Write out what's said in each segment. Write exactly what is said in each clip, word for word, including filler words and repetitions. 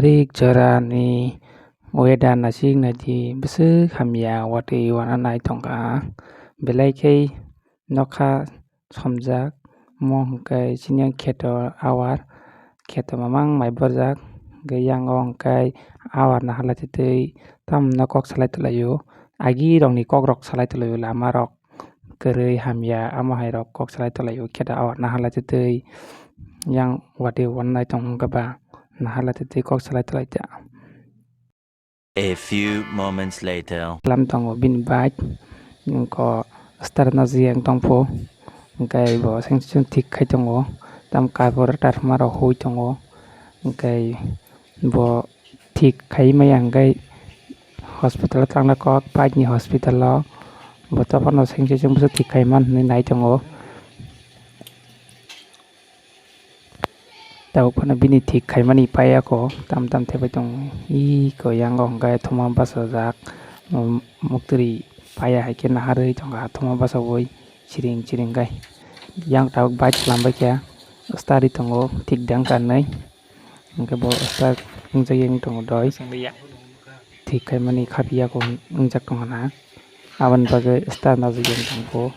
Rik jorani weather naisik naidi bwswk hamya, watwi wana nai tongkha. Belai khe nokha somjak, omo hwnkhe chini kheto awar, kheto mamang mai borjak, hwnkhe yango hwnkhe awar naharlai twi twi tamno kok salai tonglaio. Agirokni kokrok salai tonglaio, lamarok kwrwi hamya, amo hairok kok salai tonglaio, kheto awar naharlai twi twi yang watwi wana nai tong wngkha ba, naharlai twi twi kok salai tonglaita. A few moments later. Lam tongo bini bike, wngkha start no jiyang tongpho, hwnkhe bo seng seng thik khai tongo, tam carburetor ma rok hui tongo, hwnkhe bo thik khai maya hwnkhe hospital o thangna kok, bike ni hospital o bo tei phano seng seng bwswk thik khai man hinwi nai tongo. Tabuk phano bini thik khaimani paiya ko, tam tam thepai tongo. Iko yango hwnkhe thuma bachajak, um, muktwrwi paiya hai khe naharwi tongkha, thuma bachaui chiring chiring khai. Yang tabuk bike khwlam bai khe start ri tongo, thik dang kanwi. Hwnkhe bo start wngjagwi wng tongo doi. Thik khaimani khapiya ko wngjak tongkha na. Aboni bagwi start no jigwng tongkho.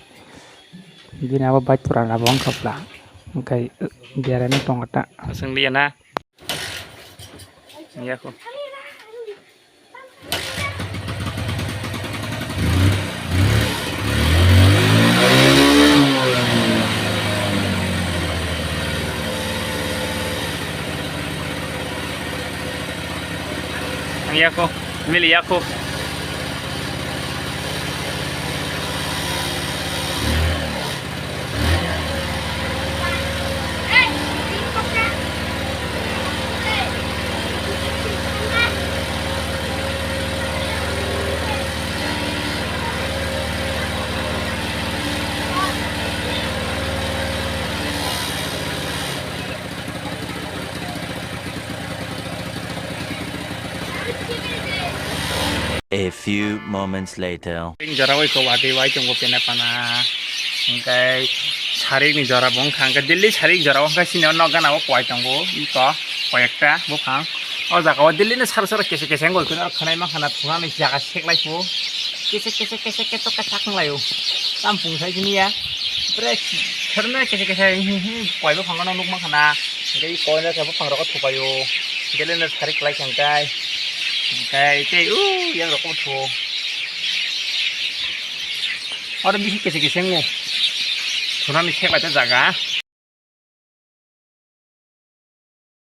Bini abo bike purana bo wngkha bwla. Hwnkhe berani tongo ta. Swng liya na. Yako. Yako, mili yako. A few moments later. Ring jora bai ko watwi wai tongo pena pana. Hwnkhe sarik ni jora bo wngkha, hwnkhe daily sarik jora o hwnkhe chini o nok gana o kwai tongo, iko koyekta buphang. O jaga o daily no sar sar kese kese wngoi khwna, khwnai mankha na thunani jaga seklai phu. Kese kese kese kese to kachak wnglaio. Tampung sai sini ya. Bre khwrwngna kese kese hi hi kwai buphang no nukmankha na. Hwnkhe iko no khe buphang rok o thupaio. Daily no sarik kwlai kha hwnkhe. Hwnkhe tei o yang rok o thuo. Oro bisi kese kese wngo. Thunani seklai ta jaga.